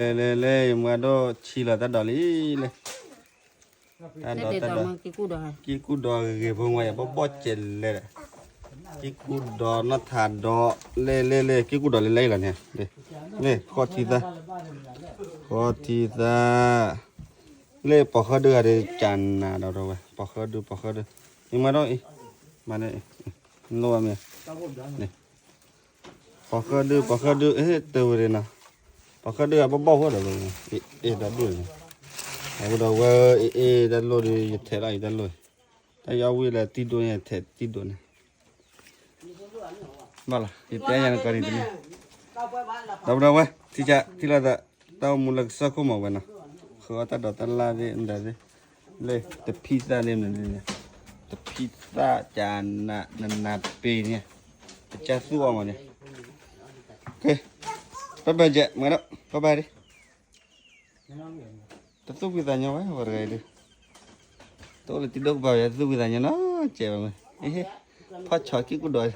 လဲၤလဲၤလဲၤ မွဲဒီးဆံလီၤတၢ်ဒိးလံလဲၣ်, တၢ်ဒိးတၢ်ဒိး, က့ၣ်ကူၣ်ဒိးဂ့ၤဂ့ၤဖိဝဲ ယဘီၣ်ဘီၣ်ကဲးလဲၣ်ဒီး, က့ၣ်ကူၣ်ဒိးနီၢ်ထးဒိး, လဲၤလဲၤလဲၤ က့ၣ်ကူၣ်ဒိးလဲၤလဲၤလီၤန့ၣ်, လဲၤဃီထံသၣ်, ဃီထံသၣ်, လၢပီၤဃၢဒုဂၤဒီးကနၤဒီးဝဲ ပီၤဃၢဒု ပီၤဃၢဒု, မ့ၢ်မးဒီးအံၤ, မးန့ၣ်, လိၣ်ဝဲမ့ၢ်, ပီၤဃၢဒု ပီၤဃၢဒု အ့ တဝဲဒၣ်နီၤ, ပီၤဃၢဒုဂၤဘီၣ်ဘီၣ်ဖိဒီး, အ့ၣ်တၢ်ဒိၣ်န့ၣ်, အဃိဒီးဝဲအ့ၣ်အ့ၣ်တၢ်လိၣ်ဒီး ယထဲးလီၤယတၢ်လိၣ်, တၢ်ယီဝံၤလၢတံၢ်ဒိၣ်န့ၣ် ထဲးတံၢ်ဒိၣ်န့ၣ် ဘၣ်လီၤ ယတဲယၤနကီၢ်န့ၣ်တမ့ၢ်, ဒီပုၢ်ဒီဝဲၢ် ထံဆးထံလီၤသး, တၢ်အိၣ်မူလၢကစၢၢ်ခိၣ်မးဝဲနီၤ, ဃုအီၣ်တၢ်ဒိးတၢ်လၣ်သ့ၣ်မတၤသ့ၣ်, လၢတဖံသၣ်သ့ၣ်မတၤသ့ၣ်န့ၣ်, တဖံသၣ်ကနးနနၤပ့ၤန့ၣ်, ပကသူၣ်အီၣ်မးန့ၣ်, ကဲ, ဘၣ်ဘၣ်ကဲး မွဲဒီး ဘၣ်ဘၣ်ဒံး တသူၣ်ဖှံသးညီဝဲ ပှၤတဂၤအံၤဒုး, တအိၣ်လၢတံၤဒိၣ်ကပၤ ယတသူၣ်ဖှံသးညီနီတစဲးဘၣ်မ့ၢ်, ဖီၣ်ဆီက့ၣ်ကူၣ်ဒိး,